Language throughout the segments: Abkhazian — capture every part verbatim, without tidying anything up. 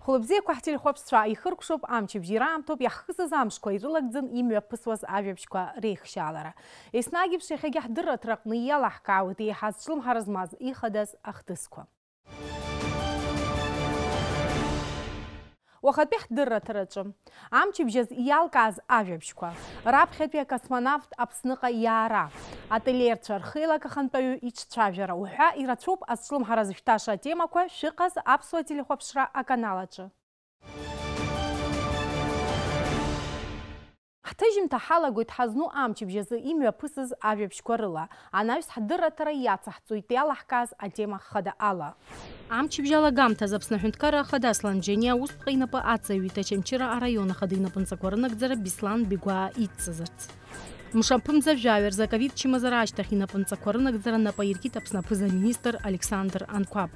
Хәылбзиақәа ҳтелехәаԥшцәа ихыркәшоуп, амчыбжь ираамҭоуп, иаҳхысыз амшқәа ирылагӡан имҩаԥысуаз ажәабжьқәа реихшьаалара. Еснагь еиԥш, иахьагьы ҳдырраҭараҟны иалаҳкаауеит еиҳа зҿлымҳара змаз ихадаз ахҭысқәа. Уахатәи ҳдырраҭараҿы. Амчыбжьаз иалкааз ажәабжьқәа. Раԥхьатәи акосмонавт Аԥсныҟа иаара. Ательерцәа рхеилак ахантәаҩы иҿцәажәара уҳәа ирацәоуп азҿлымҳара зышәҭаша атемақәа шәыҟаз аԥсуа телехәаԥшра аканал аҿы. Ҳҭыжьымҭа ҳалагоит ҳазну амчыбжь азы имҩаԥысыз ажәабжьқәа рыла. Анаҩс ҳдырраҭара иацаҳҵоит иалаҳкааз атема хада ала. Амчыбжь алагамҭаз Аԥсны аҳәынҭқарра ахада Аслан Бжьаниа усԥҟа инапы аҵаҩит Очамчыра араион ахада инапынҵақәа рынагӡара Беслан Бигәаа идҵазарц. Мшаԥымза жәаҩа рзы аковид чымазара ашьҭахь инапынҵақәа рынагӡара нап аиркит Аԥсны аԥыза-министр Александр Анқәаб.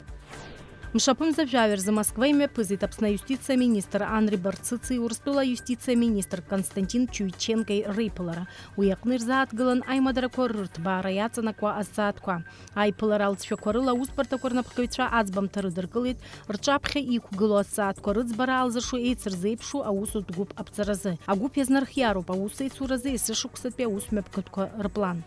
Мшаԥымза жәаҩа рзы Москва имҩаԥысит Аԥсны аиустициа министр Анри Барцыци Урыстәыла аиустициа министр Константин Чуиченкои реиԥылара. Уи аҟны ирзааҭгылан аимадарақәа рырҭбаара иаҵанакуа азҵаатәқәа. Аиԥылара алҵшәақәа рыла аусбарҭақәа рнапхгаҩцәа аӡбамҭа рыдыркылеит, рҿаԥхьа иқәгылоу азҵаатәқәа рыӡбара алзыршо еицырзеиԥшу аусутә гәыԥ аԥҵаразы. Агәыԥ иазнархиароуп аусеицуразы есышықәсатәи аусмҩаԥгатәқәа рыплан.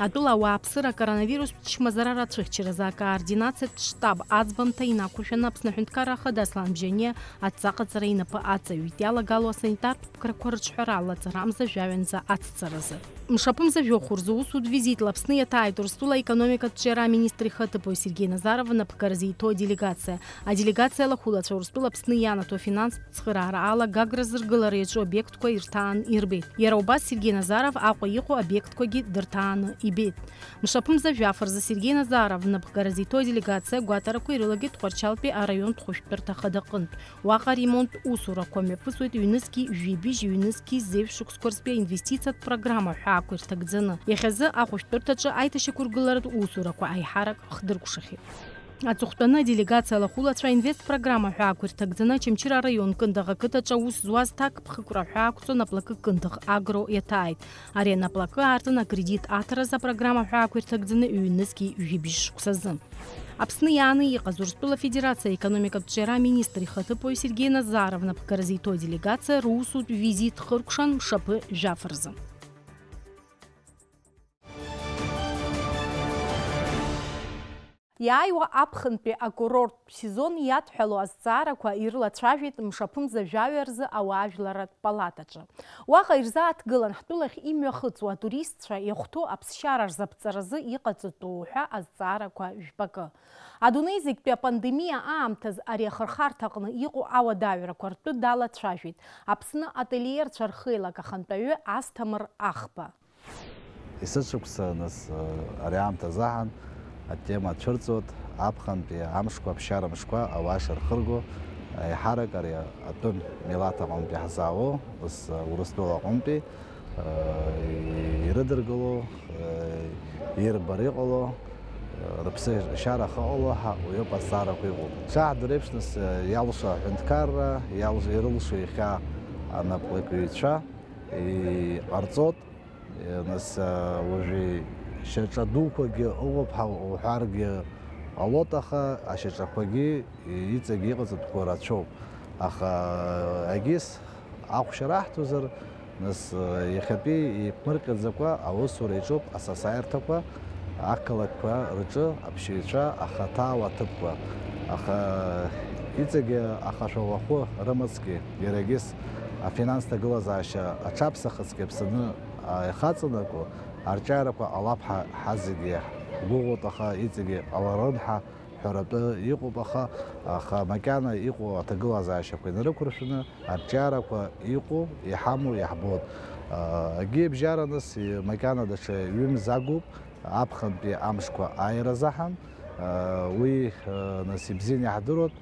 Атәыла ауааԥсыра акоронавирустә чмазара рацәыхьчаразы акоординациатә штаб аӡбамҭа инақәыршәаны Аԥсны аҳәынҭқарра ахада Аслан Бжьаниа адҵаҟаҵара инапы аҵаҩит, иалагало асанитартә ԥкрақәа рыҿҳәара алаҵарамза жәаҩанӡа ацҵаразы. Мшаԥымза жәохә рзы усутә визитла Аԥсны иаҭааит Урыстәыла аекономикатә ҿиара аминистр ихаҭыԥуаҩ Сергеи Назаров напхгара зиҭо аделегациа. Аделегациа алахәылацәа Урыстәыла Аԥсны ианаҭо афинанстә цхыраара ала Гагра зыргылара иаҿу обиектқәа ирҭаан ирбеит. Иара убас Сергеи Назаров Аҟәа иҟоу обиектқәагьы дырҭааны ибеит. Мшаԥымза жәаф рзы Сергеи Назаров напхгара зиҭо аделегациа агәаҭарақәа ирылагеит Тҟәарчалтәи араионтә хәышәтәырҭа хадаҟынтә. Уаҟа аремонттә усурақәа мҩаԥысуеит ҩнызқьи жәибжь, ҩнызқьи зеижә шықәсқәа рзтәи аинвестициатә программа ҳәаақәа ирҭагӡаны. Иахьазы ахәышәтәырҭаҿы аиҭашьақәыргыларатә усурақәа аиҳарак хдыркәшахеит. Аҵыхәтәаны аделегациа алахәылацәа аинвестпрограмма ҳәаақәа ирҭагӡаны Очамчыра араион Кындыӷ ақыҭаҿы аус зуаз ҭакԥхықәра ҳәаақәҵон аплакы Кындыӷ Агро иаҭааит. Ари анаплакы аартын акредит аҭаразы апрограмма ҳәаақәа ирҭагӡаны ҩнызқьи жәибжь шықәсазы. Аԥсны иааны иҟаз Урыстәыла Афедерациа аекономикатә ҿиара аминистр ихаҭыԥуаҩ Сергеи Назаров напхгара зиҭо аделегациа русутә визит хыркәшан мшаԥы жәаф рзы. Иааиуа аԥхынтәи акурорттә сезон иадҳәалоу азҵаарақәа ирылацәажәеит мшаԥымза жәаҩа рзы ауаажәларратә палатаҿы. Уаҟа ирзааҭгылан ҳтәылахь имҩахыҵуа атуристцәа иахәҭоу аԥсшьара рзаԥҵаразы иҟаҵатәу ҳәа азҵаарақәа жәпакы. Адунеи зегьтәи апандемиа аамҭаз ари ахырхарҭаҟны иҟоу ауадаҩрақәа ртәы далацәажәеит Аԥсны ательерцәа рхеилак ахантәаҩы Асҭамыр Ахба. Есышықәса, нас, ари аамҭазы аҳан атема цәырҵуеит, аԥхынтәи амшқәа, аԥсшьара мшқәа, ауаа шырхырго, еиҳарак ари атәым милаҭ аҟынтәи ҳзаауоу, ус, Урыстәыла аҟынтәи, ирыдыргыло, ирбар иҟало, рыԥсышьара ахьыҟало ҳәа уиоуп азҵаарақәа иҟоу. Ишаҳдыру еиԥш, нас, иалшо аҳәынҭқарра, иалш-, ирылшо иахьа анаплакҩцәа иҟарҵоит. Нас, уажәы шьаҿа дуқәагьы ыҟоуп ҳәа уҳәаргьы ҟалоит, аха ашьаҿақәагьы иҵегь иҟаҵатәқәа рацәоуп. Аха егьыс ахәшьара аҳҭозар, нас, иахьатәи еиԥмырҟьаӡакәа аусура иаҿуп асасааирҭақәа, ақалақьқәа рҿы аԥсшьаҩцәа ахаҭа ауа аҭыԥқәа. Аха иҵегьы ахашәа уахәы рымазҭгьы, иара егьыс афинанс ҭагылазаашьа аҽаԥсахызҭгьы Аԥсны ихаҵанаго арҿиарақәа ҟалап ҳәа ҳазегьы ҳгәыӷуеит, аха иҵегьы ҟаларын ҳәа ҳәаратәы иҟоуп, аха, аха макьана иҟоу аҭагылазаашьақәа инарықәыршәаны арҿиарақәа иҟоу, иҳамоу иаҳбоит. Егьи абжьараныс макьана даҽа ҩымз агуп аԥхынтәи амшқәа ааира азыҳәан. Уи, нас, ибзианы иаҳдыруеит.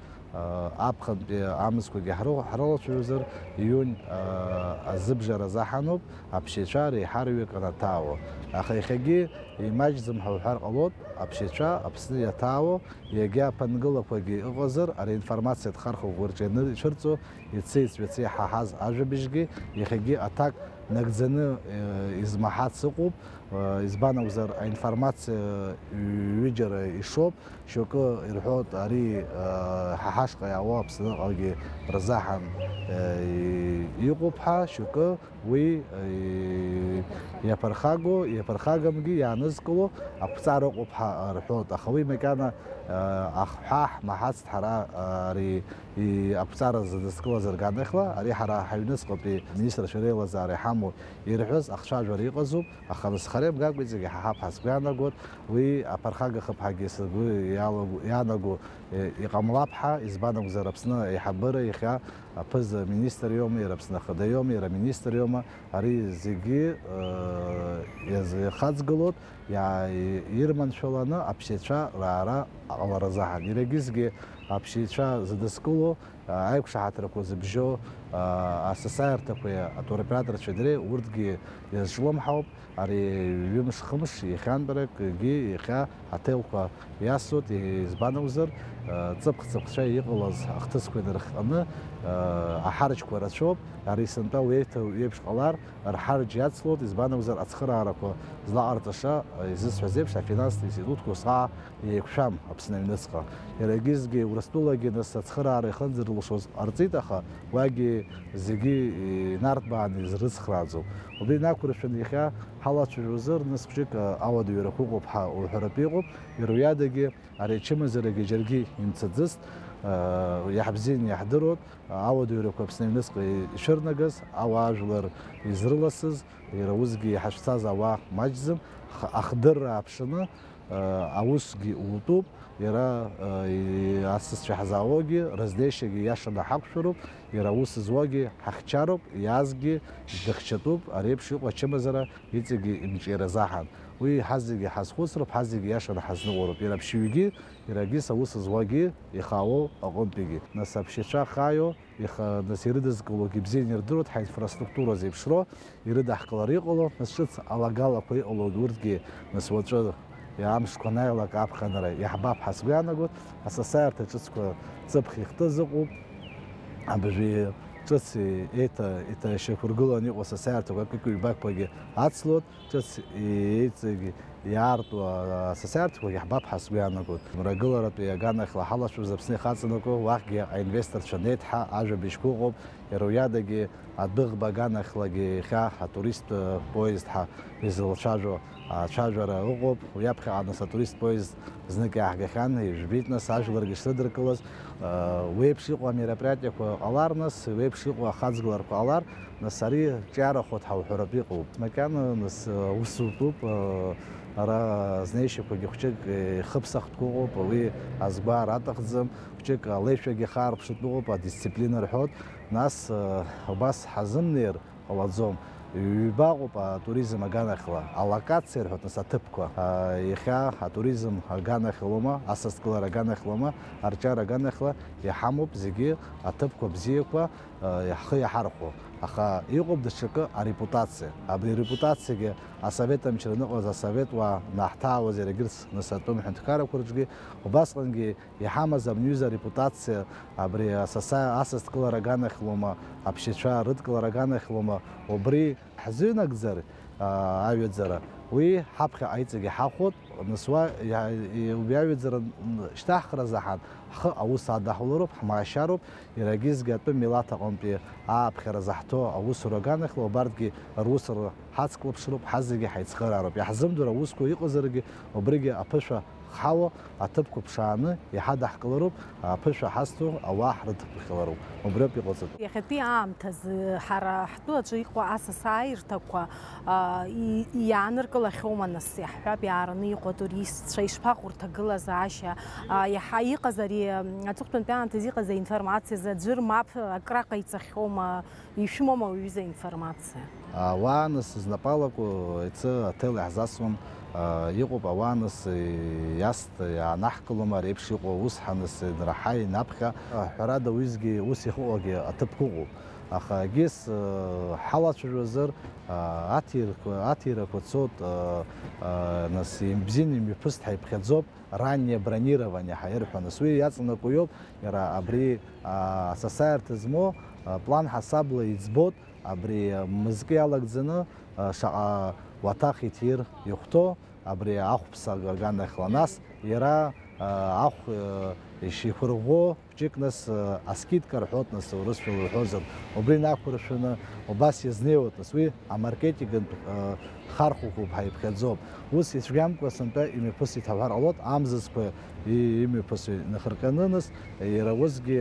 Аԥхынтәи амзқәагьы ҳры-, ҳрылацәажәозар, июнь, а, азыбжара азаҳаноуп аԥсшьаҩцәа реиҳараҩык анаҭаауа. Аха иахьагьы имаҷӡам ҳәа уҳәар ҟалоит, аԥсшьаҩцәа Аԥсны иаҭаауа, иагьа аԥынгылақәагьы ыҟазар, ари аинформациатә хархәақәа рҿы ианырцәырҵуа, иаци-иҵәҩаци иҳаҳаз ажәабжьгьы иахьагьы аҭак нагӡаны, э, измаҳац ыҟоуп, э, избан акәзар, аинформациа ҩыџьара ишоуп, шьоукы ирҳәоит, ари, э, ҳа ҳашҟа иаауа Аԥсныҟагьы рзаҳан, э, и-, иҟоуп ҳәа, шьоукы уи, э, иаԥырхаго, иаԥырхагамгьы иаанызкыло ақәҵара ыҟоуп ҳәа рҳәоит, аха уи макьана, э, ахҳәаа ҳмаҳацт ҳара, э, ари и-, ақәҵара зыдызкылаз рганахьла, ари ҳара ҳаҩныҵҟатәи министрцәа реилазаара иҳамоу ирҳәаз ахцәажәара иҟазоуп, аха нас хара имгакәа иҵегь иҳаҳап ҳәа сгәы иаанагоит, уи аԥырхагахап ҳәагьы сгәы иалаго-, иаанаго, э, иҟамлап ҳәа, избан акәзар, Аԥсны аиҳабыра иахьа аԥыза-министр иоума, иара Аԥсны ахада иоума, иара аминистр иоума, ари зегьы, э, иаз-, иахаҵгылоит, иа-, ирманшәаланы аԥсшьацәа раара аҟаларазы аҳан. Иарагьы зегьы аԥсшьаҩцәа зыдызкыло, аиқәшаҳаҭрақәа зыбжьоу, асасааирҭақәеи атуроператорцәеи дреи урҭгьы иазҿлымҳауп. Ари ҩымш-хымш иахьантәаракгьы иахьа аҭелқәа иасуеит, избан акәзар, ҵыԥх-ҵыԥхцәа иҟалаз ахҭысқәа инарыхҟьаны аҳарџьқәа рацәоуп. Ари сынтәа уеиҭа еиԥш ҟалар, рҳарџь иацлоит, избан акәзар, ацхыраарақәа злаҟарҵаша, изысҳәаз еиԥш, афинанстә институтқәа усҟак еиқәшәам Аԥсны аҩныҵҟа. Иара егьызгьы Урыстәылагьы нас ацхыраара ихынӡарылшоз ҟарҵеит, аха уагьы зегьы инарҭбааны изрыцхрааӡом. Убри инақәыршәаны иахьа ҳалацәажәозар, нас хәҷык ауадаҩрақәа ыҟоуп ҳәа уҳәаратәы иҟоуп, иара уиадагьы ари ачымазарагьы џьаргьы имцаӡыст, иаҳбзианы иаҳдыруеит, ауадаҩрақәа Аԥсны аҩныҵҟа ишырнагаз, ауаажәлар изрыласыз, иара усгьы иҳашәцаз ауаа маҷӡам, х-, ахдырра ааԥшаны, аусгьы утәуп, иара, и-, асасцәа иаҳзаауагьы, разнеишьагьы иашаны ҳақәшәароуп, иара аус зуагьы ҳахьчароуп, иаазгьы дыхьчатәуп, ари еиԥш иҟоу ачымазара иҵегьы имҿиаразаҳан. Уи ҳазегьы ҳазхәыцроуп, ҳазегьы иашаны ҳазныҟәароуп, иара аԥшьаҩгьы, иара акгьы, аус зуагьы ихаауоу аҟынтәигьы. Нас аԥсшьацәа хааио, иха-, нас ирыдызкылогьы бзианы ирдыруеит, ҳаинфраструктура зеиԥшроу ирыдаҳкылар иҟало, нас ҿыц алагалақәа иҟалогьы урҭгьы, нас уаҵәы амшқәа анааилак аԥхынра иаҳбап ҳәа сгәы иаанагоит, асасааирҭа ҿыцқәа ҵыԥх ихтыз ыҟоуп, абыржәы ҿыц еиҭа, еиҭа ишьақәыргыланы иҟоу асасааирҭақәа акык-ҩбакқәагьы ацлоит, ҿыц еиҵегь иаарту асасааирҭақәагьы ҳбап ҳәа сгәы иаанагоит. Мрагыларатәи аганахьла ҳалацәажәоз Аԥсны ихаҵанакуа, уахьгьы аинвесторцәа неит ҳәа ажәабжьқәа ыҟоуп, иара уиадагьы адәыӷба аганахьлагьы иахьа атуристтә поезд ҳәа изылцәажәо ацәажәара ыҟоуп, уи аԥхьаҟа нас атурист поезд знык иааҳгахьан, ижәбеит нас ажәларгьы шрыдыркылаз, уеиԥш иҟоу амероприатиақәа ҟалар нас, уеиԥш иҟоу ахаҵгыларақәа ҟалар, нас ари ҿиарахоит ҳәа уҳәаратәы иҟоуп. Макьана нас аус утәуп, ара азнеишьақәагьы хәҷык ихыԥсахтәқәа ыҟоуп, уи азгәаар аҭахӡам, хәҷык алеишәагьы хаарԥшытәы ыҟоуп, адисциплина рҳәоит, нас убас ҳазымнеир, ҟалаӡом. Ҩба ыҟоуп атуризм аганахьла, алокациа рҳәоит, нас аҭыԥқәа. Иахьа атуризм аганахьлома, асасдкылара аганахьлома, арҿиара аганахьла иҳамоуп зегьы аҭыԥқәа бзиақәа, ҳхы иаҳархәо. Аха иҟоуп даҽакы арепутациа. Абри арепутациагьы асовет амчра аныҟаз асовет уаа наҳҭаауаз иара егьырҭ нас атәым ҳәынҭқаррақәа рҿгьы убасҟангьы иҳамаз абни аҩыза арепутациа, абри асаса-, асасдкылара аганахьлома, аԥсшьацәа рыдкылара аганахьлома, убри ҳзыҩнагӡар, аа, аҩаӡара, уи ҳаԥхьаҟа иҵегь иҳахәоит, нас уа иа-, и-, убри аҩаӡара н-, шьҭаҳхра заҳан, ҳхы аус адаҳулароуп, ҳмаашьароуп, иара егьызгьы атәым милаҭ аҟынтәи ааԥхьара заҳҭо аусура аганахьла, убарҭгьы русура ҳацклаԥшроуп, ҳазегьы ҳаицхыраароуп. Иаҳзымдыруа аусқәа иҟазаргьы, убригьы аԥышәа ҳауа, аҭыԥқәа ԥшааны иҳадаҳкылароуп, аԥышәа ҳазҭо ауаа ҳрыдԥхьалароуп. Убриоуп иҟаҵатәу. Иахьатәи аамҭазы ҳара ҳтәы аҿы иҟоу асасааирҭақәа, а, и-, иааныркылахьоума нас, иаҳҳәап, иаараны иҟоу атуристцәа, ишԥаҟоу рҭагылазаашьа, а, иаҳа иҟаз ари, м, аҵыхәтәантәи аамҭазы иҟаз аинформациазы аӡәыр мап акра ҟаиҵахьоума? Ишәымоума уҩыза информациа? Ауаа нас знапалаку иацы аҭел иаҳзасуан, а, иҟоуп ауаа нас иаст иаанаҳкылома, ари еиԥш иҟоу аус ҳаныс инраҳа инаԥхьа. Ҳәарада, уеизгьы ус иҟоугьы аҭыԥқәа ыҟоуп. Аха егьыс, э, ҳалацәажәозар, э, аҭирқәа, аҭирақәа цоит, э, э, нас, имбзин имҩаԥыст ҳаиԥхьаӡоуп, раннее бронирование ҳәа ирҳәо, нас, уи иаҵанакуа иоуп, иара абри, а, асасааирҭа змоу, а, план ҳасабла иӡбоит, абри, а, мызкы иалагӡаны, а, шаҟа уаҭах иҭир ихәҭоу, абри ахәԥса аганахьла, нас иара, а, ахә, а, ишихәырӷәӷәо хәҷык, нас, а, аскидка рҳәоит, нас, урысшәала уҳәозар, убри инақәыршәаны убас иазнеиуеит, нас, уи амаркетингтә, а, хархәақәоуп ҳәа иԥхьаӡоуп. Ус ицәгьамкәа сынтәа имҩаԥысит ҳәа уҳәар ҟалоит, амзызқәа и-, имҩаԥысуа инахырҟьаны, нас, иара усгьы,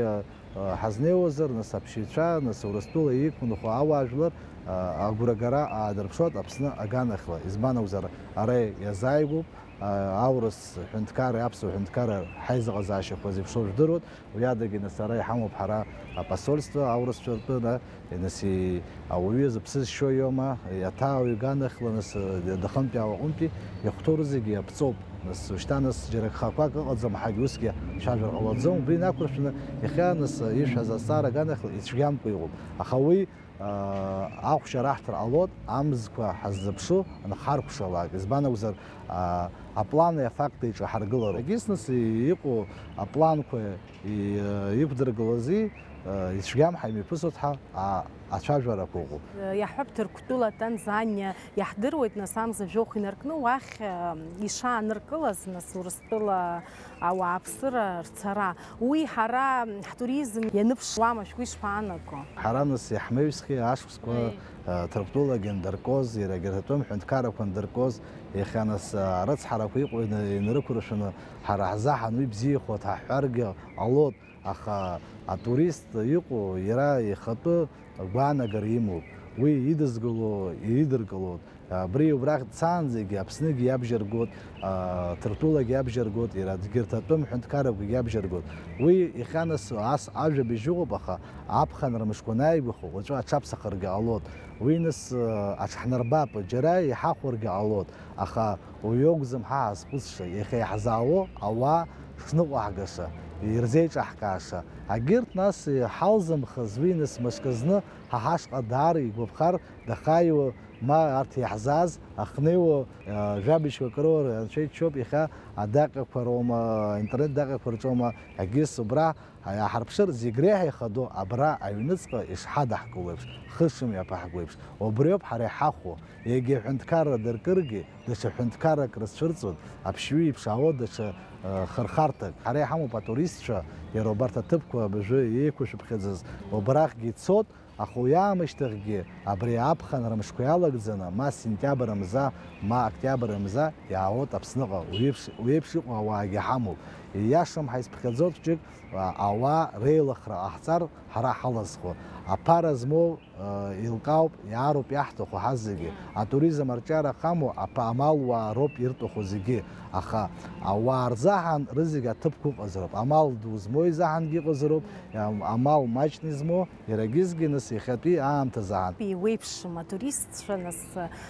а, ҳазнеиуазар, нас, аԥсшьаҩцәа, нас, Урыстәыла иқәынхо ауаажәлар, а, агәрагара аадырԥшуеит Аԥсны аганахьла. Избан акәзар, ара иазааигәоуп, а, аурыс ҳәынҭқарра, аԥсуа ҳәынҭқарра ҳаизыҟазаашьақәа зеиԥшроу жәдыруеит, уи адагьы, нас, ара иҳамоуп ҳара апосольство аурысцәа ртәы, на, нас, и-, ауаҩы зыԥсы зшьо иоума, иаҭаауаҩ аганахьла, нас, а, дахантәи ауаҟынтәи ихәҭоу рызегьы иаԥҵоуп. Нас, ушьҭа, нас, џьара гхақәак ыҟаӡам, ҳагь усгьы ҳцәажәар ҟалаӡом. Убри инақәыршәаны, иахьа, нас, ишәҳәаз азҵаара аганахьла ицәгьамкәа иҟоуп. Аха уи, а, ахәшьара аҳҭар ҟалоит, амзқәа ҳаззыԥшу анхаркәшалак. Избан акәзар, а, аплани афакти еиҿаҳаргылароуп. Егьыс, нас, иҟоу апланқәа и-, иқәдыргылази, а, ицәгьам ҳаимҩаԥысуеит ҳәа, а, ацәажәарақәа ыҟоуп. Иаҳҳәап, Ҭырқәтәыла Танзаниа иаҳдыруеит, нас, амза жәохә инаркны уахь, а, ишааныркылаз, нас, Урыстәыла ауааԥсыра рцара. Уи ҳара ҳтуризм ианыԥшуама, шәгәы ишԥаанаго? Ҳара, нас, иаҳмеҩсхьеи ашықәсқәа, Аи. а, Ҭырқәтәылагьы андыркоз, иара егьырҭ атәым ҳәынҭқаррақәа андыркоз, иахьа, нас, а, арыцҳарақәа иҟоу ины-, инарықәыршәаны, ҳара ҳзаҳан уи бзиахоит ҳаҳҳәаргьы ҟалоит, аха атурист иҟоу иара ихатәы гәаанагара имоуп, уи идызгало иридыркылоит. Абри убрахь дцаанӡагьы Аԥсныгьы иабжьаргоит, а, Ҭырқәтәылагьы иабжьаргоит, иара егьырҭ атәым ҳәынҭқаррақәагьы иабжьаргоит. Уи иахьа, нас, ас ажәабжь ыҟоуп, аха аԥхынра мышқәа анааигәахо, уаҵәы аҽаԥсахыргьы ҟалоит. Уи, нас, а, аҽҳнарбап, џьара иҳахәаргьы ҟалоит, аха уи акәӡам ҳа ҳазхәыцша, иахьа иаҳзаауо ауаа шныҟәаҳгаша, ирзеиҿаҳкааша. Агьырҭ, нас, иҳалзымхыз уи, нас, мышкы зны ҳа ҳашҟа даара игәаԥхар дахааиуа, ма арҭ иаҳзааз ахнеиуа, а, жәабжьқәак роур анцәа иччоуп, иахьа адаҟьақәа роума, аинтернет даҟьақәа рҿоума, егьыс убра иааҳарԥшыр, зегь реиҳа ихадоу абра аҩныҵҟа ишҳадаҳкыло еиԥш, хышымҩаԥаҳго еиԥш, убриоуп ҳара иҳахәо, егьа ҳәынҭқарра дыркыргьы, даҽа ҳәынҭқаррак рызцәырҵуеит, аԥшьҩы иԥшаауа даҽа, э, хырхарҭак. Ҳара иҳамоуп атуристцәа, иара убарҭ аҭыԥқәа абыржәы еиқәышәыԥхьаӡаз убрахьгьы ицоит, аха уи аамышьҭахьгьы абри аԥхынра мшқәа иалагӡаны, ма сентиабр мза, ма октиабр мза иаауеит Аԥсныҟа. Уи еиԥш, уи еиԥш иҟоу ауаагьы ҳамоуп. Ииашам ҳаизԥхьаӡоит хәҷык, а, ауаа реилыхра ҟаҳҵар ҳара ҳалазхо. Аԥара змоу еилкаауп, иаароуп иаҳҭаху ҳазегьы. Атуризм арҿиара ахамоу аԥа-, амалуаа роуп иртәаху зегьы. Аха ауаа рзаҳан рызегь аҭыԥқәа ыҟазароуп. Амал ду змоу изаҳангьы ыҟазароуп, ам-, амал маҷны измоу, иара егьызгьы, нас, иахьатәи аамҭазаҳан. Иуеиԥшым атуристцәа, нас,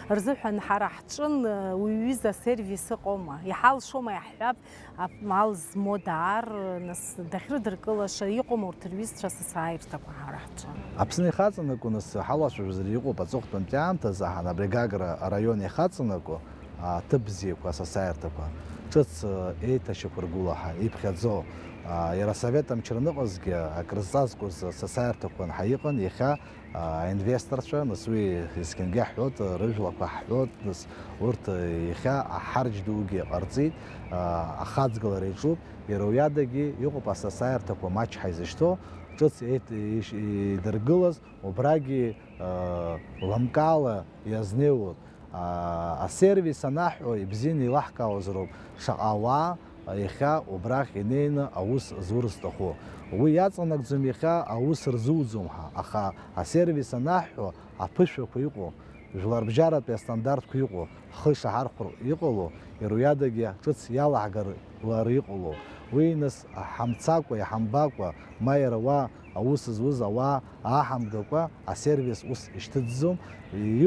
рзыҳәан ҳара ҳҿын, уи ҩыза асервис ыҟоума? Иҳалшома, иаҳҳәап, амал змоу даар, нас, дахьрыдыркылаша, иҟоума урҭ рҩызцәа асасааирҭақәа ҳара ҳҿы? Аԥсны ихаҵанакуа, нас, ҳалацәажәозар, иҟоуп аҵыхәтәантәи аамҭазаҳан абри Гагра араион ихаҵанакуа аҭыԥ бзиақәа, асасааирҭақәа, ҿыц, э, еиҭашьақәыргыло ҳа, иԥхьаӡо, а, иара асовет амчра аныҟазгьы акрызҵазкуаз асасааирҭақәа анҳа иҟан, иахьа аинвесторцәа, нас, уи есқьынгьы ҳҳәоит, рыжәлақәа ҳҳәоит, нас, урҭ иахьа аҳарџь дугьы ҟарҵеит, ахаҵгылара иаҿуп, иара уи адагьы иҟоуп асасааирҭақәа маҷ ҳаизышьҭоу, ҿыц еит-, иш-, идыргылаз, убрагьы, лымкаала иазнеиуеит. Асервис анаҳҳәо ибзианы еилаҳкаауазароуп, шаҟа ауаа иахьа убрахь инеины аус зур зҭаху. Уи иаҵанакӡом иахьа аус рзуӡом ҳәа, аха асервис анаҳҳәо аԥышәақәа иҟоу, жәларбжьаратәи астандартқәа иҟоу, ҳхы ишаҳархәар иҟало, иара уи адагьы ҿыц иалаҳгар лара иҟало. Уи, нас, ҳамцакәа, иҳамбакәа, ма иара уа аус зуз ауаа ааҳамгакәа асервис ус ишьҭыҵӡом,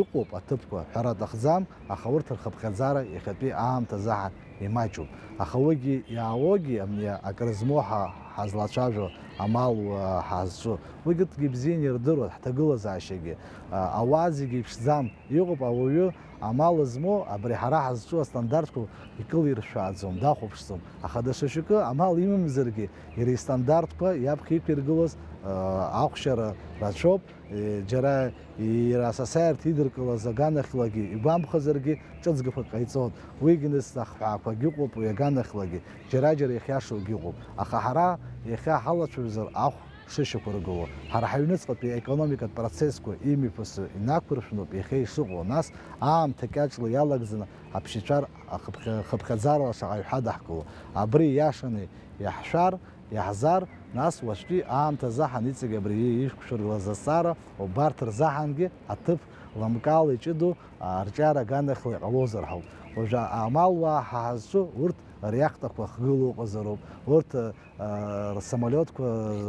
иҟоуп аҭыԥқәа, ҳәара аҭахӡам, аха урҭ рхыԥхьаӡара иахьатәи аамҭазаҳан имаҷуп. Аха уигьы иаауогьы, амни акрызмоу ҳа ҳазлацәажәо Амал, уа, ҳазҿу, уигьы бзианы ирдыруан, ҳҭагылазаашьагьы, а, ауаа зегьы иԥшӡам. Иҟоуп ауаҩы амал змоу, абри ҳара ҳазҿу астандартқәа икылиршәааӡом, дахәаԥшӡом. Аха даҽа шьоукы амал имамзаргьы, иара истандартқәа иаԥхьа иқәиргылоз, а, ахәшьара рацәоуп. Е, џьара иара асасааирҭа идыркылаз аганахьлагьы игәамԥхазаргьы, ҿыцгақәак ҟаиҵон. Уигьы нас ахҳәаақәагьы ыҟоуп уи аганахьлагьы. Џьара-џьара иахьиашоугьы ыҟоуп, аха ҳара иахьа ҳалацәажәозар ахә шышьақәыргыло, ҳара ҳаҩныҵҟатәи аекономикатә процессқәа имҩаԥысу инақәыршәноуп иахьа ишыҟоу, нас аамҭа кьаҿла иалагӡаны аԥсшьацәа рхыԥхьа-, хыԥхьаӡарала шаҟаҩ ҳадаҳкыло, абри иашаны иаҳшәар, иаҳзар, нас уаҵәтәи аамҭазы ҳаниҵегь абри ишәықәшәыргылаз азҵаара убарҭ рзаҳангьы аҭыԥ лымкаала иҷыдоу арҿиара аганахьла иҟалозар ҳәоуп. Уажәы амал уаа ҳа ҳазҿу урҭ реахтақәа хгылоу ыҟазароуп, урҭ, а, рсамолиотқәа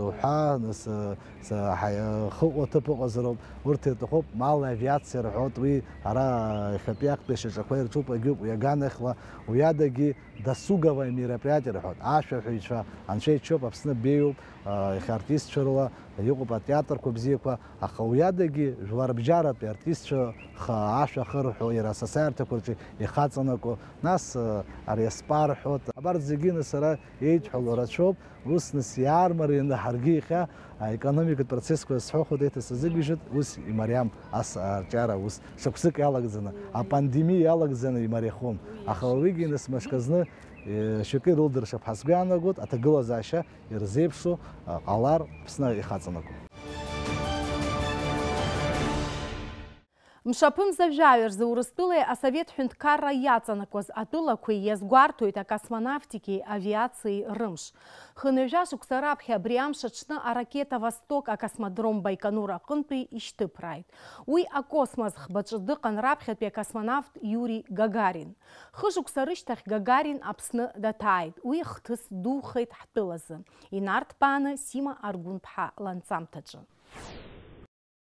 уҳәа, нас, а, са-, ҳа-, хыҟоу аҭыԥ ыҟазароуп, урҭ ирҭахуп, мал авиациа рҳәоит, уи ара иахьатәи актәи ашьаҿақәа ирҿуп, агьуп, уи аганахьла, уи адагьы досуговое мероприятие рҳәоит, ашәаҳәаҩцәа, анцәа иџьшьоуп, Аԥсны беиоуп, а, иахьа артистцәа рыла иҟоуп атеатрқәа бзиақәа, аха уи адагьы жәларбжьаратәи артистцәа ха-, ашәа ахырҳәо, иара асасааирҭақәа рҿы ихаҵанаго, нас, а, ари аспа рҳәоит. Абарҭ зегьы нас ара еидҳәало рацәоуп, ус нас иаармарианы ҳаргьы иахьа аекономикатә процессқәа сҳәахуеит, еиҭа сазыгьежьуеит, ус имариам ас арҿиара ус шықәсык иалагӡаны, апандемиа иалагӡаны имариахон. Аха уигьы нас мышкы зны Е, шьоукы ирылдыршап ҳәа сгәы иаанагоит, аҭагылазаашьа ирзеиԥшу, а, ҟалар Аԥсны ихаҵанаго. Мшаԥымза жәаҩа рзы Урыстәылеи асовет ҳәынҭқарра иаҵанакуаз атәылақәеи иазгәарҭоит акосмонавтикеи авиациеи рымш. Хынҩажәа шықәса раԥхьа абри амш аҽны аракета Восток акосмодром Байконур аҟынтәи ишьҭыԥрааит. Уи акосмос ӷбаҿы дыҟан раԥхьатәи акосмонавт Иури Гагарин. Хышықәса рышьҭахь Гагарин Аԥсны даҭааит. Уи хҭыс духеит ҳтәылазы, инарҭбааны Сима Аргәынԥҳа ланҵамҭаҿы.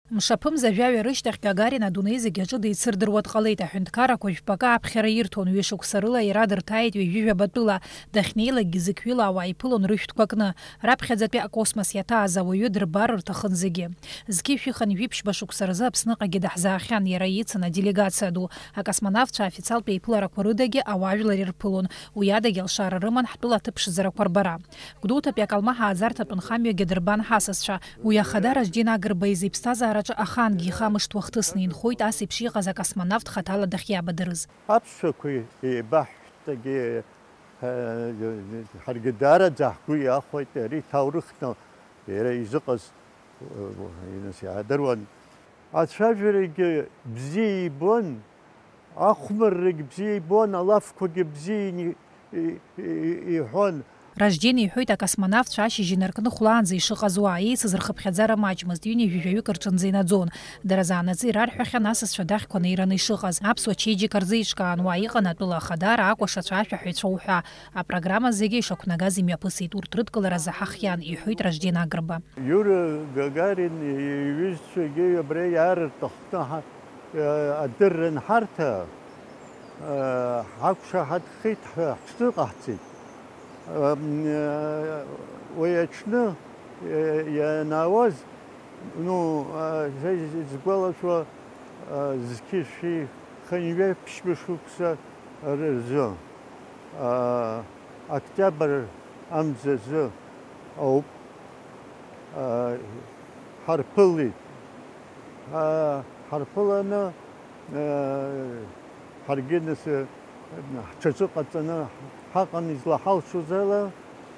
Мшаԥымза жәаҩа рышьҭахь Гагарин адунеи зегь аҿы деицырдыруа дҟалеит. Аҳәынҭқаррақәа жәпакы аԥхьара ирҭон, ҩышықәса рыла иара дырҭааит ҩажәижәаба тәыла. Дахьнеилакгьы зықьҩыла ауаа иԥылон рышәҭқәа кны. Раԥхьаӡатәи акосмос иаҭааз ауаҩы дырбар рҭахын зегьы. Зқьи шәи хынҩажәи ԥшьба шықәса рзы Аԥсныҟагьы даҳзаахьан иара ицын аделегациа ду. Акосмонавтцәа афициалтә еиԥыларақәа рыдагьы ауаажәлар ирԥылон, уи адагьы алшара рыман ҳтәыла аҭыԥ ԥшӡарақәа рбара. Гәдоуҭатәи акалмаҳа ааӡарҭатә нхамҩагьы дырбан ҳасасцәа. Уи ахада Ражден Агрба изы иԥсҭазаараҿы ахаангьы ихамышҭуа хҭысны инхоит ас еиԥш иҟаз акосмонавт хаҭала дахьиабадырыз. Аԥсуақәа еибаҳҳәҭагьы, ҳаргьы даараӡа ҳгәы иахәеит, ари ҭоурыхны иара изыҟаз, нас иаадыруан. Ацәажәарагьы бзиа ибон, ахәмаррагь бзиа ибон, алафқәагьы бзиа ини-, и-, и-, иҳәон. Ражден иҳәоит, акосмонавтцәа ашьыжь инаркны хәлаанӡа ишыҟаз уаа, еицыз рхыԥхьаӡара маҷмызт, ҩынҩажәи жәаҩык рҿынӡа инаӡон. Дара заанаҵы ирарҳәахьан асасцәа дахьқәа неираны ишыҟаз. Аԥсуа чеиџьыка рзы еиҿкаан уаа иҟан атәыла ахадара, акәашацәа, ашәаҳәаҩцәа уҳәа. Апрограмма зегьы ишақәнагаз имҩаԥысит, урҭ рыдкылара заҳахиан, иҳәоит Ражден Агрба. Иури Гагарин иҩызцәагьы абра иаарыртахны ҳа-, э, адырра анҳарҭа, э, ҳақәшаҳаҭхеит, ҳ-, ҳҽны ҟаҳҵеит. Ам, э, уи аҽны, э, ианаауаз, ну, э, са из-, изгәалашәо, э, зқьи шәи хынҩажәи ԥшьба шықәса рзы, а, октиабр амзазы ауп, а, ҳарԥылеит. А, ҳарԥыланы, а, ҳаргьы нас, а, ҳҽаҿыҟаҵаны ҳаҟан излаҳалшоз ала.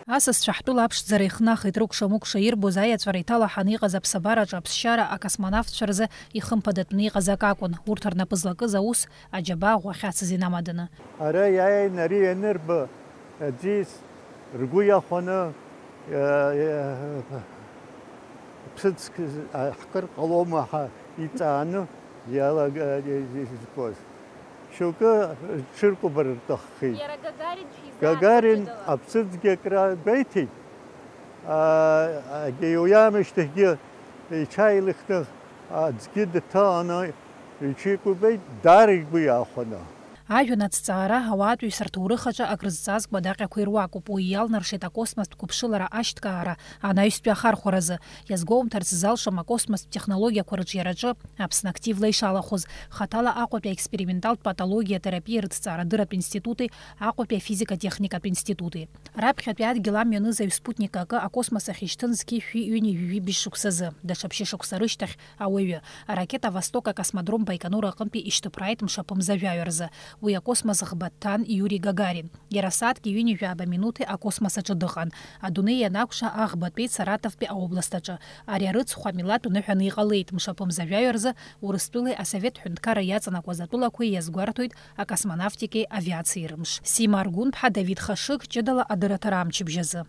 Асасцәа ҳтәыла аԥшӡара ихнахит, рыкәша-мыкәша ирбоз аиаҵәара иҭалаҳаны иҟаз аԥсабараҿы аԥсшьара акосмонавтцәа рзы ихымԥадатәны иҟаз акы акәын, урҭ рнапы злакыз аус аџьабаа ӷәӷәа ахьацыз инамаданы. Ара иааин, ари ианырба, аӡиас ргәы иахәаны, э, э, ԥсыӡк, а, ҳкыр ҟалома ҳәа иҵааны иалага-, изкуаз. Шьоукы рҽыркәабар рҭаххеит. Иара Гагарин шәизааит Гагарин ҷыдала. Аԥсыӡгьы акра гәеиҭеит. А, агьи уи аамышьҭахьгьы иҽааилыхны аӡгьы дҭаланы иҽикәабеит, даара игәы иаахәаны. Ажәҩан аҭҵаара ауаатәыҩса рҭоурых аҿы акрызҵазкуа адаҟьақәа ируакуп, уи иалнаршеит акосмостә қәыԥшылара ашьҭкаара анаҩстәи ахархәаразы. Иазгәоумҭарц залшом акосмостә технологиақәа рыҿиараҿы Аԥсны активла ишалахәыз, хаҭала Аҟәатәи аексперименталтә патологиа терапиа рыҭҵаарадырратә институти Аҟәатәи афизика-техникатә институти. Раԥхьатәи адгьыл амҩанызаҩ спутник акы акосмос ахь ишьҭын зқьи шәи ҩынҩажәи жәибжь шықәсазы, даҽа ԥшьышықәса рышьҭахь ауаҩы. Аракета «Восток» акосмодром Байконур аҟынтәи ишьҭыԥрааит мшаԥымза жәаҩа рзы. Уи акосмос ӷба дҭан Иури Гагарин. Иара асааҭки ҩынҩажәи жәаба минуҭи акосмос аҿы дыҟан. Адунеи ианакәша, аӷбатәи Саратовтәи аобласт аҿы. Ари арыцхә амилаҭ уныҳәаны иҟалеит, мшаԥымза жәаҩа рзы Урыстәылеи Асовет ҳәынҭқарра иаҵанакуаз атәылақәеи иазгәарҭоит акосмонавтикеи авиациеи рымш. Сима Аргәынԥҳа, Давид Хашыгә, ҷыдала адырраҭара амчыбжь азы.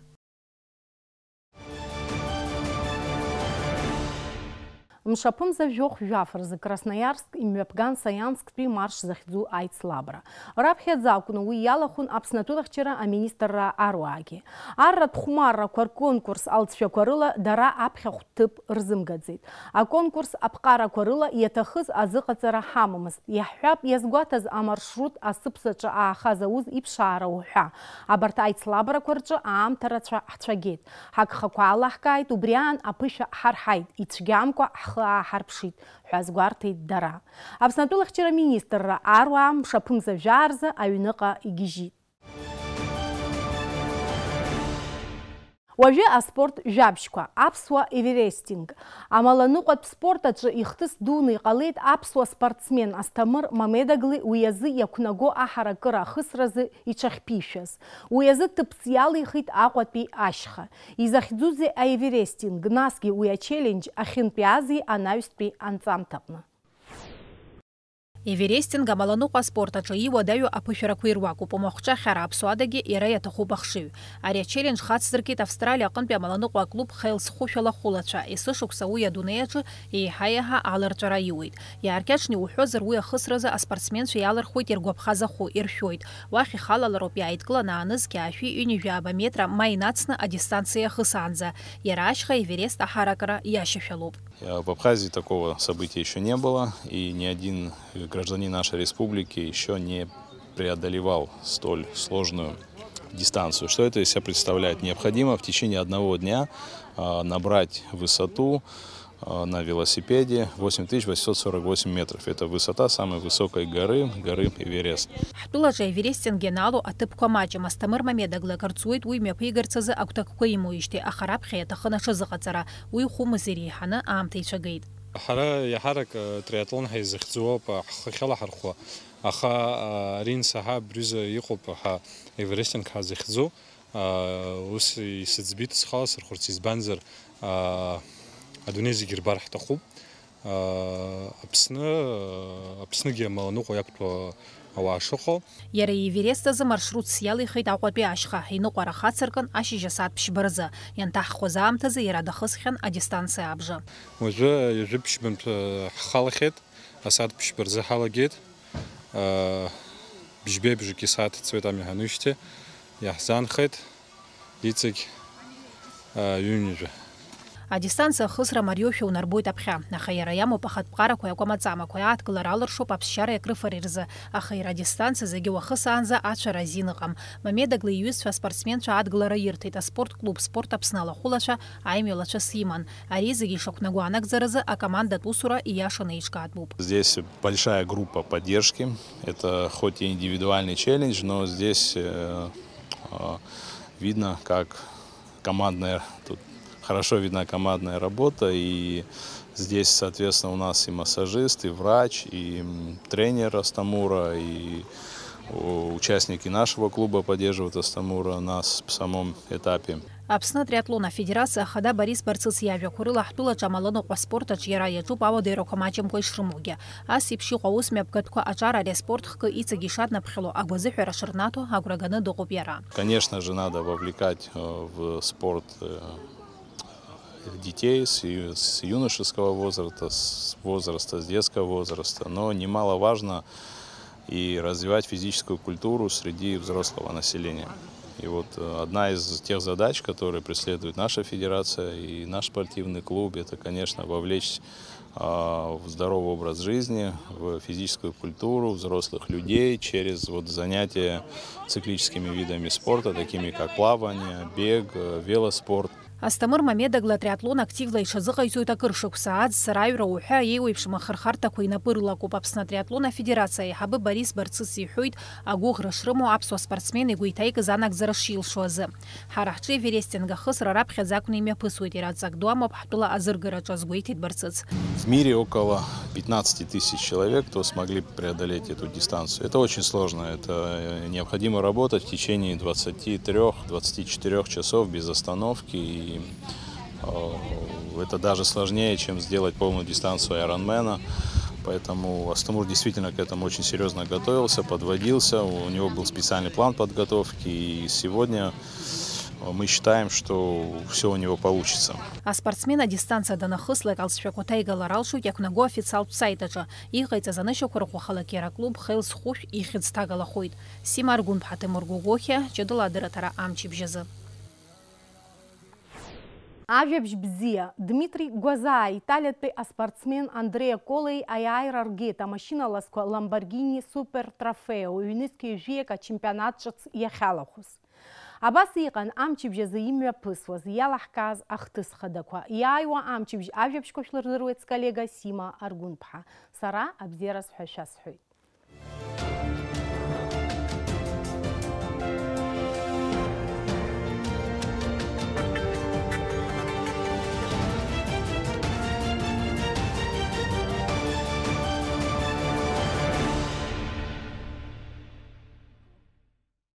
Мшаԥымза жәохә жәаф рзы Красноиарск имҩаԥган Саиансктәи марш захьӡу аицлабра. Раԥхьаӡа акәны уи иалахәын Аԥсны атәылахьчара аминистрра аруаагьы. Арратә хәмаррақәа рконкурс алҵшәақәа рыла дара аԥхьахә ҭыԥ рзымгаӡеит. Аконкурс аԥҟарақәа рыла иаҭахыз азыҟаҵара ҳамамызт. Иаҳҳәап, иазгәаҭаз амаршрут асыԥсаҿы аахаз ауз иԥшаара уҳәа. Абарҭ аицлабрақәа рҿы аамҭа рацәа ҳцәагеит. Ҳагхақәа алаҳкааит, убри аан аԥышәа ҳарҳаит, ицәгьамкәа ҳхы ааҳарԥшит, ҳәа азгәарҭеит дара. Аԥсны атәылахьчара министрра аруаа мшаԥымза жәаа рзы аҩныҟа игьежьит. Уажәы аспорт жәабжьқәа, аԥсуа эверестинг. Амаланыҟәатә спорт аҿы ихҭыс дуны иҟалеит аԥсуа спортсмен Асҭамыр Мамедагли уи азы иақәнаго аҳаракыра ахысразы иҽахьԥишәаз. Уи азы ҭыԥс иалихит Аҟәатәи ашьха. Изахьӡузеи аеверестинг, насгьы уи ачеллендж ахьынтәи ази анаҩстәи анҵамҭаҟны? Эверестинг амаланыҟәа аспорт аҿы иуадаҩу аԥышәарақәа ируакуп, умахәҿахьара аԥсуадагьы иара иаҭахуп ахшыҩ. Ари ачеллендж хацдыркит Австралиа аҟынтәи амаланыҟәа аклуб Хелс хәышәала хәылацәа, есышықәса уи адунеи аҿы еиҳа-еиҳа аларҵәара аиуеит. Иааркьаҿны иуҳәозар, уи ахысразы аспортсменцәа иалырхуеит иргәаԥхаз ахәы, иршәоит. Уахь ихалалароуп иааидкыланы аанызқь аашәи ҩынҩажәи ааба метра ма инацны адистанциа иахысаанӡа. Иара ашьха Эверест аҳаракыра иашьашәалоуп. В Абхазии такого события ещё не было, и ни один гражданин нашей республики ещё не преодолевал столь сложную дистанцию. Что это из себя представляет? Необходимо в течение одного дня, а, набрать высоту, а, на велосипеде восемь тысяч восемьсот сорок восемь метров. Это высота самой высокой горы, горы Эверест. Ҳтәылаҿы аеверестинг ианаало аҭыԥқәа маҷым, Асҭамыр Мамедаглы акыр ҵуеит уи мҩаԥигарц азы агәҭакқәа имоуижьҭеи, аха раԥхьа иаҭахын аҽазыҟаҵара. Уи хәымз иреиҳаны аамҭа ицәагеит. Ҳара иаҳарак, э, триатлон ҳаизыхьӡуп, э, ҳхы ахьалаҳархәо, аха, э, ари ансаҳа абри азы иҟоуп ҳәа Эверестинг ҳазыхьӡу, э, ус исыӡбеит схала сырхәарц, избанзар, э, адунеи зегь рбар ҳҭахуп. Аԥсны, Аԥсныгьы амаланыҟәа иақәтәоу ауаа шыҟоу. Иара Эверест азы маршрутс иалихит Аҟәатәи ашьха, иныҟәара хацыркын, ашьыжь асааҭ ԥшьба рзы. Ианҭаҳхуаз аамҭазы иара дахысхьан адистанциа абжа. Уажәы ҩажәи ԥшьбантә ҳхалахьеит, асааҭ ԥшьба рзы ҳалагеит. Бжьбеи бжаки сааҭ ҵуеит амҩа ҳанижьҭеи, иаҳзаанхеит. Иҵегь, аа, ҩынҩажәа. Адистанциа ахысра мариоушәа унарбоит аԥхьа, аха иара иамоуп ахатә ԥҟарақәеи акәамаҵамақәеи, ааҭгылара алыршоуп аԥсшьареи акрыфареи рзы, аха иара адистанциа зегьы уахысаанӡа ацәара азин ыҟам. Мамедагли иҩызцәа аспортсменцәа адгылара ирҭеит, аспорт клуб Спорт Аԥсны алахәылацәа аимҩалацәа симан. Ари зегьы ишақәнаго анагӡаразы акомандатә усура ииашаны еиҿкаатәуп. Здесь большая группа поддержки. Это хоть и индивидуальный челлендж, но здесь, э, э, видно, как командная, тут хорошо видна командная работа, и здесь, соответственно, у нас и массажист, и врач, и, м, тренер Астамура, и, о, участники нашего клуба поддерживают Астамура на с-, самом этапе. Аԥсны атриатлон афедерациа ахада Борис Барцыц иажәақәа рыла, ҳтәылаҿы амаланыҟәа аспорт аҿиара иаҿуп ауадаҩрақәа маҷымкәа ишрымоугьы. Ас еиԥш иҟоу аус мҩаԥгатәқәа аҿар ари аспорт хкы иҵегь ишаднаԥхьало агәазыҳәара шырнаҭо агәра ганы дыҟоуп иара. Конечно же, надо вовлекать, э, в спорт, э, детей с ю-, с юношеского возраста, с возраста, с детского возраста, но немаловажно и развивать физическую культуру среди взрослого населения. И вот э, одна из тех задач, которые преследует наша федерация и наш спортивный клуб, это, конечно, вовлечь а, в здоровый образ жизни, в физическую культуру взрослых людей через вот занятия циклическими видами спорта, такими как плавание, бег, э, велоспорт. Асҭамыр Мамедагла атриатлон активла иҽазыҟаиҵоит акыр шықәса. Аӡ, сара аҩра уҳәа, еиуеиԥшым ахырхарҭақәа инапы рылакуп. Аԥсны атриатлон афедерациа аиҳабы Борис Барцыц иҳәоит, агәыӷра шрымоу аԥсуа спортсмен игәы иҭаикыз анагӡара шилшо азы. Ҳара ҳҿы Эверестинг ахысра раԥхьаӡа акәны имҩаԥысуеит, иара ҵак ду амоуп ҳтәыла азыргараҿы, азгәеиҭеит Барцыц. В мире около пятнадцати тысяч человек, кто смогли преодолеть эту дистанцию. Это очень сложно. Это э, необходимо работать в течение двадцати трёх, двадцати четырёх часов без остановки. И э, это даже сложнее, чем сделать полную дистанцию Ironman. Поэтому Астамур действительно к этому очень серьезно готовился, подводился. У него был специальный план подготовки. И сегодня э, мы считаем, что все у него получится. Аспортсмен адистанциа данахыслак алҵшәақәа ҭаигалар алшоит иақәнаго официалтә саит аҿы. Иҟаиҵаз анышьақәырӷәӷәахалак иара аклуб Хелс хәышә ихьӡ ҭагалахоит. Сима Аргәынԥҳа, Ҭемыр Гогохиа, ҷыдала адырраҭара амчыбжь азы. Ажәабжь бзиа. Дмитри Гәазаа италиатәи аспортсмен Андреа Колеи аиааира ргеит амашьына ласқәа Lamborghini Super Trofeo ҩнызқьи жәиак ачемпионат ҿыц иахьалахәыз. Абас иҟан амчыбжь азы имҩаԥысуаз, иалаҳкааз ахҭыс хадақәа. Иааиуа амчыбжь ажәабжьқәа шәлырдыруеит сколлега Сима Аргәынԥҳа. Сара абзиараз ҳәа шәасҳәоит.